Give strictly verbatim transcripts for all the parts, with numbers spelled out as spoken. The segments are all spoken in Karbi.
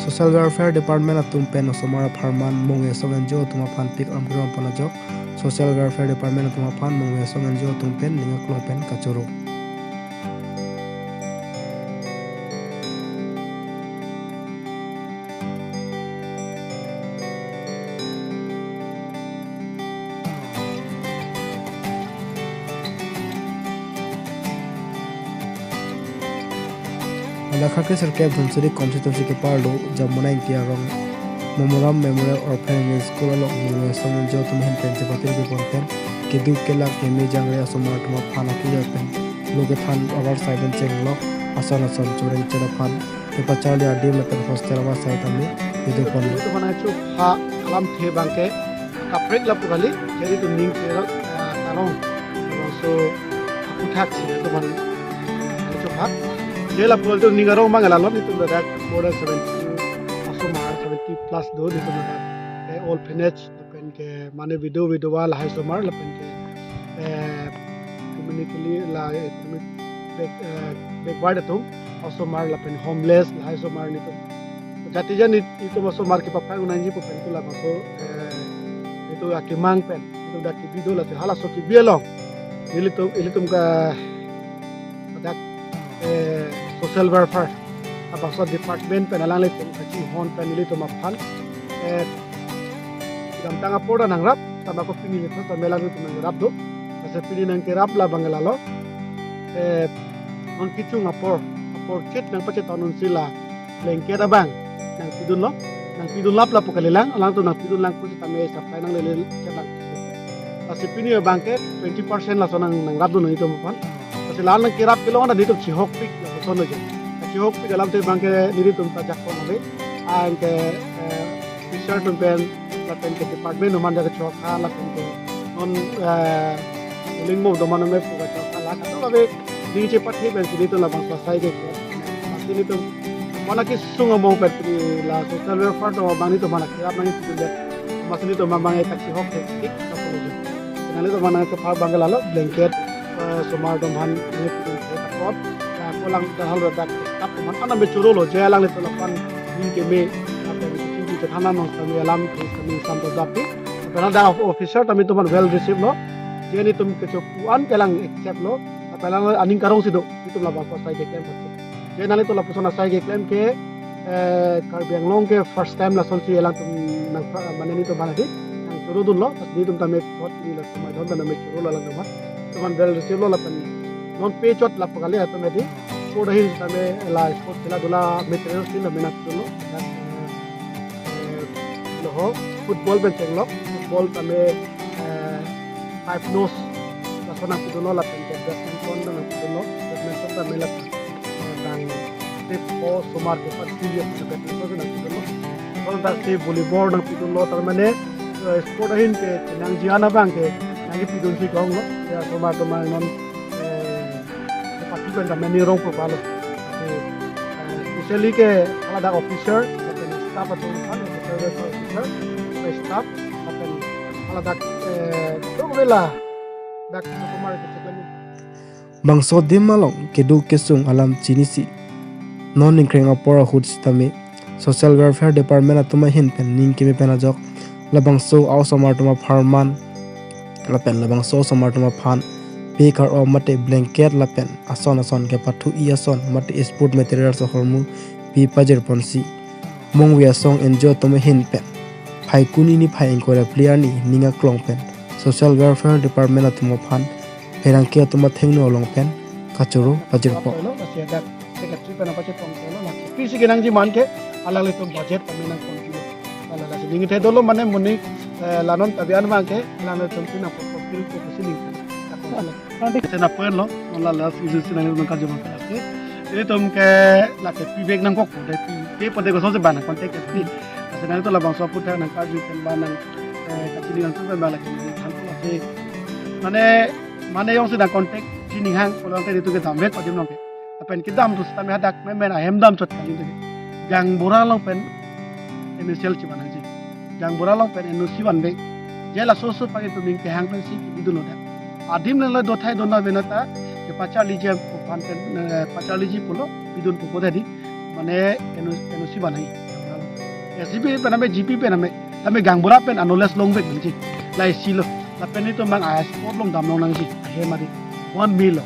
Social Welfare Department atum pen osomar apharman Mongve Asong N G O atum aphan pik arong pon ajok Social Welfare Department atum aphan Mongve Asong N G O atum pen ning aklong pen kachoro. Hadak kharkre sirkep Dhansiri constituency keparlo Jamuna Ingti arong Momoram Memorial Orphanage School along Mongve Asong N G O atum ahin pen chepatiri pon pen keduk kelak keme jangre asomar atum aphan akili pen lo kethan avarsai pen chenglok ason ason choreng chen aphan kepacharli adim lapen hostel avarsai tame kedo ponlo. Itu mana chu ha alamthe abangke kaprek lapu kali, jadi itu ning kerak, ah, tarong. So, aku thak si itu mana chu ha. Jadi lapu itu ning arong abang lalo, itu dak more than seventy asomar, seventy plus do itu dak, eh, orphanage, lapen ke mane widow widowa lahai asomar, lapen ke, eh, community la, eh, back, eh, backward atum asomar, lapen homeless lahai asomar nelitum. Jati jan nelitum asomar kepaphrang nangji pu pen tu labangso, eh, nelitum akemang pen nelitum dak kebi do, lasi halaso kebi along nelitum, ilitum ke dak, eh, social welfare labangso department pen alanglitum kachinghon pen nelitum aphan, eh, kedamtang apor ta nangrap, tame ako pini nelitum tame alanglitum nangrap do. Lasi pini nangkerap labang lalo, eh, non kechung apor, apor chit nangpachetong unsi la blanket abang nangpidunlo, nangpidun lap lapu kalilang, alangtum nangpidun lang pusitame supply nanglele chelang. Lasi pini abangke twenty percent laso nang, nangrap dun nelitum aphan. Lasi la nangkerap kelong ada nelitum chihokpik lapuson aja. Chihokpik alamthe abangke nelitum ta jakong ave. Anke, eh, officer atum pen lapen ke department atum anta kechokha lapen ke non, eh, lingmo doman me pu kechokha la katu ave ding chepathe pen si nelitum labangso asai ke. Lasi nelitum mana kesung among pen pini la social welfare atum abang nelitum mana kerap nangpidun det. Lasi nelitum abang eta chihok ke tik kapo aja. Nanglitum mana kepar abang lalo blanket, eh, osomar atum aphan nangpidun ke takot. Eh, kolang ta hal dak staff atum aphan anam be chorolo je alanglitum lapu-an ning keme, apa yang kecil kecil hana nong kami alam kami sam to dapi. Karena dak officer tame atum aphan well receive lo. Je nelitum kecho pu-an kelang accept lo. Apa lang aning karong si do nelitum labangso asai keklem. Je nanglitum lapuson asai keklem ke, eh, Karbi Anglong ke first time lasonsi alangtum nang, mane nelitum aphan adi nangchoro dunlo, nelitum tame thot ni la semai don tame chorolo alangtum aphan. Atum aphan well receive lo lapen non pechot lapu kali atum adi. Sport ahin tame la sport khela dula material si tame nangdunlo. Dan, eh, eh, lo ho, football pen chenglok, football tame, eh, five nose laso nangpidunlo lapen ke badminton nangpidunlo, badminton tame la, eh, bang tip po osomar ke pat tuye badminton nangpidunlo. Kalau tak si volleyball nangpidunlo, tar mane, eh, sport ahin ke nangji-an abang ke nangpidunsi konglo, ya osomar atum non, eh, pati pen tame ning arong purpalo. Eh, eh, especially ke haladak officer, lapen staff atum aphan, officer, officer, staff, lapen haladak, eh, dok vela dak osomar ke sekolah ni. Bangso adim along keduk kesung alam chinisi. Non ningkreng apor ahut sitame Social Welfare Department atum ahin pen ning keme pen ajok labangso a-osomar atum apharman lapen labangso osomar atum aphan pe kar-o mate blanket lapen ason ason kepathu-i ason mate sport materials ahormu pi pajir ponsi Mongve Asong N G O atum ahin pen Phaikuni niphai ingkoi ra phli arni ning aklong pen Social Welfare Department atum aphan pherangke atum athengno along pen kachoro pajirpo. Lo, lasi dak secretary pen apa chetong lo, lasi pisi kenangji man ke alanglitum budget kami nangkon kilo. Lala lasi ning the dolo mane muni, eh, la non tabi an abang ke alanglitum pina po profile ko kusi ning. Nanti saya nak lo, non la last issue sih nanti nangkal jumpa lagi. Ilitum ke lake pibek nangkok, dei pi, pi pada kosong sih bana kontak ke pi. Lasi nanglitum labangso aphuthak nangkarju pen bana, eh, kachini nangtum pen bana kini thank you lasi. Mane, mane jongsi nang kontak chini hang, kalau nanti itu kita ambil kau jumpa. Lapen kedam tu sitame hadak memen ahem damchot kali tu. Gaonbura along pen N O C L chibanangji. Gaonbura along pen N O C vanve. Je laso so pagi tu ning kehang pensi kebidunlo dak. Adim lelo dothai dona venata kepacharliji aphan pen, eh, pacharliji pulo bidun pupo tadi. Mane N O C, N O C banai. S G B pen ame, G P pen ame, ame gaonbura pen anole longvek nangji. La isi lo. Lapen itum abang a spot along damlong nangji. Ahem ari. One meal lo.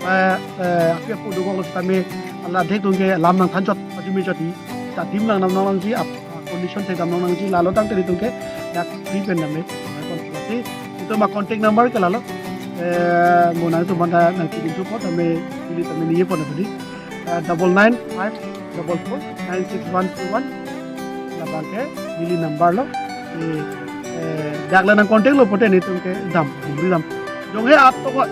Eh, eh, api apo dokok lo sitame, ala dek atum ke lam nangthan chot, pajumi chot hi. Sita adim nangdamlong nangji, ap, ah, condition thekdamlong nangji, lalo tangte itum ke, dak free pen dam me. Kon pulasi, itum a contact number ke lalo. Eh, mo nangtum aphan ta nangkidim thupo, tame, ili tame ningje pon tadi. Eh, double nine five double four nine six one two one. Labang ke neli number lo. Eh, eh, dak la nang contact lo pote nelitum ke dam, humri dam. Jong he at to ko.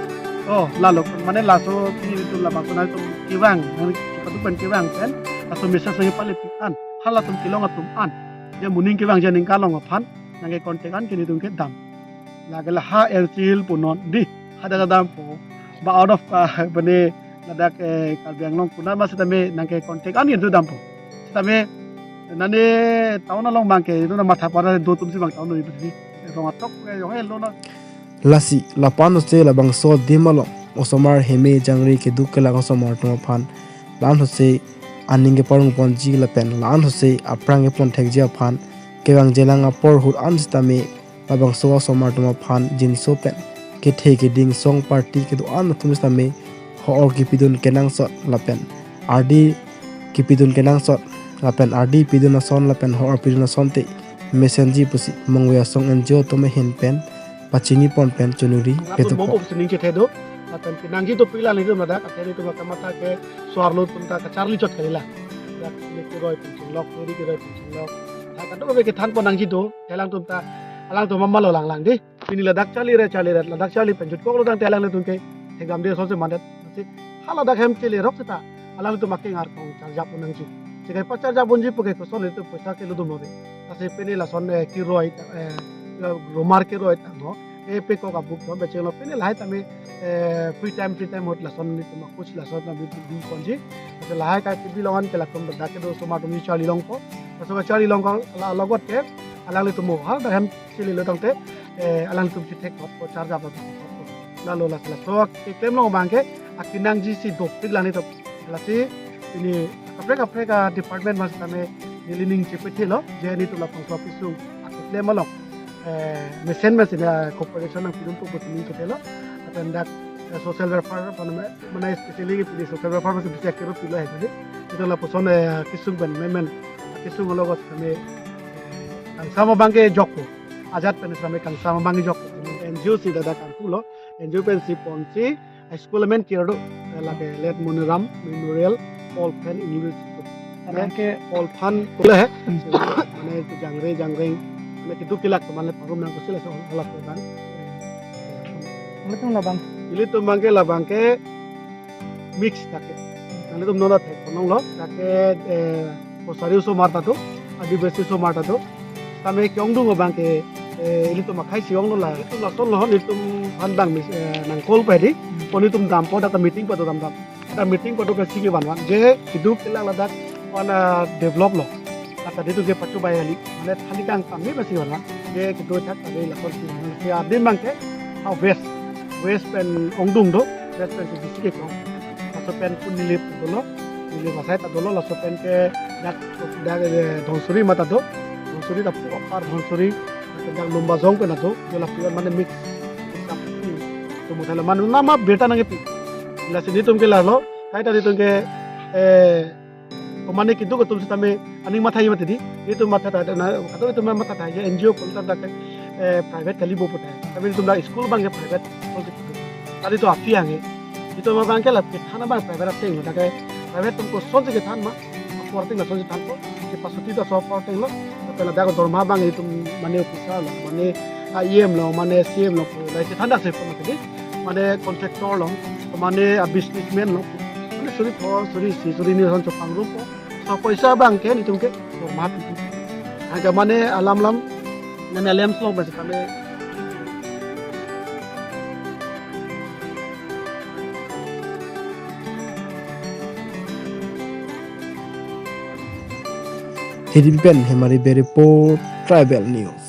Oh, lalo, mane laso pini itum labangso nangtum kevang, nang chipatu pen kevang pen, laso message nangpale pi an, halatum kelong atum an. Je moning kevang je ningkan long aphan, nangke contact an ke nelitum ke dam. Lake la ha N C Hills punon dei, hadak dampo. Ba out of, ah, bene ladak, eh, Karbi Anglong konat ma sitame nangke contact an ke nelitum dampo. Sitame nane town along abang ke, itum na matha pada do atum si abang town lo itum si. Rong atok ke jong he lo na. Lasi, lapen ose labangso adim along osomar heme jangre keduk kelak osomar atum aphan, la-an ose aning keparong ponji lapen la-an ose aphrang kepon thekji aphan kevang jelang apor ahut an sitame labangso osomar atum aphan jinso pen kethe keding song party kedo-an atum sitame ho-or kepidun kenangsot lapen ardi kepidun kenangsot lapen ardi pidun ason lapen ho-or pidun asonte mesenji pusi Mongve Asong N G O atum ahin pen pachini pon pen choningri. Latum petupo. Mopo sining chethe do, lapen pinangji do pila nelitum ladak, athe nelitum kamatha ke suar lo atum ta kacharli chot kalila. Dak ne keroi pen chenglok, neri keroi pen chenglok. Tha kadokave kethan pon nangji do, alangtum ta, alangtum amalo langlang dei. Pini ladak charli re, charli re, ladak charli pen jutkok lo tangte alanglitum ke thekdam de asonsi mandet. Si, ha ladak hem chele rok seta, alanglitum akeng arkong charjap pon nangji. Sikai pacharjap ponji puke koson nelitum poisa ke ludum ave. Lasi pini lason, eh, keroi, eh, romar keroi tangho. Eh, pekok abuk dom becheng lo pini lahai tame, eh, free time, free time ahut lason nelitum akus lason na bi, bi ponji. Lasi lahai ka kebi longan ke latum dak kedo osomar atum charli longpo. Laso kacharli long ko la logot ke, alanglitum mo ha dak hem chele lo tangte, eh, alanglitum chithek hot ko charjap lo. Lalo lasi laso keklem long abang ke akenangji si dopik lang nelitum. Lasi pini kaprek kaprek a-department mas kami neli ning chepethelo, je nelitum labangso kesung akeklem along, eh, mesen mesen a-cooperation nangpidunpo pusi ning chethelo. Lapen dak, eh, social welfare, mane, mane specially pini social welfare mas bisa kiro pilo hai tadi. Nelitum lapuson, eh, kesung pen, men, men, kesung along kami, eh, kangsam abang ke jokpo. Ajat pen sami kangsam abang ke jokpo. N G O si dak kangpulo. N G O pensi ponsi, eh, school amen kirdo, eh, lake Late Moniram Memorial Paul Phan English School. Abang ke Paul Phan kule he. Hmm. Mane itu jangre, jangreng. Mane keduk kelak mane parum nang kusil so halap abang. Mane tung labang. Ilitum abang ke labang ke mix dak ke. Nanglitum non thek ponong lo, dak ke, eh, Kosari osomar ta do, Adivasi osomar ta do. Tame ke-ongdung abang ke, eh, ilitum akhai si onglo la. Ilitum lason lo, ilitum aphan abang mis-, eh, nang call pa di. Pon ilitum dampo dak meeting pado dam dam. Dak meeting pado ke si kevan van. Je keduk kelak ladak wana develop lo. Ladak itum ke pacho bai ali. Mane thali kang kami pasi van van. Je keduk thak tadi lason si van. Si adim abang ke, ah, west. West pen ongdung do. West pen si bisi ke kong. Laso pen pun Nilip dolo, Nilip asai ta dolo, laso pen ke dak, dak, eh, Dhansiri mata do, Dhansiri ta pu apar Dhansiri, dak Lumbajong pen do, do lapu mane mix. Tum thalo mane nama beta nangpi. Lasi nelitum ke lalo, kaita nelitum ke, eh, mane keduk atum sitame aning matha mati di. Nelitum matha ta na, kadokave itum matha ta je N G O pun ta dak, eh, private kali bo putai. Tapi itum dak school abang ke private. Tadi to api ange. Itum abang ke la kethan abang private ateng lo, dak ke private atum kosonsi kethan ma, apor ateng lasonsi thanpo, ke pasuti ta so apor ateng lo, lapen ladak dorma abang itum mane officer lo, mane E M lo, mane C M lo, la kethan dak se pon tadi, mane contractor lo, mane a businessman lo, mane suri pho, suri isi, suri ni son chopang rumpo, so poisa abang ke itum ke dorma pi. Angke mane alam lam, mane alam slong basi kami Hiripi pen Hemari Bey report, Tribal News.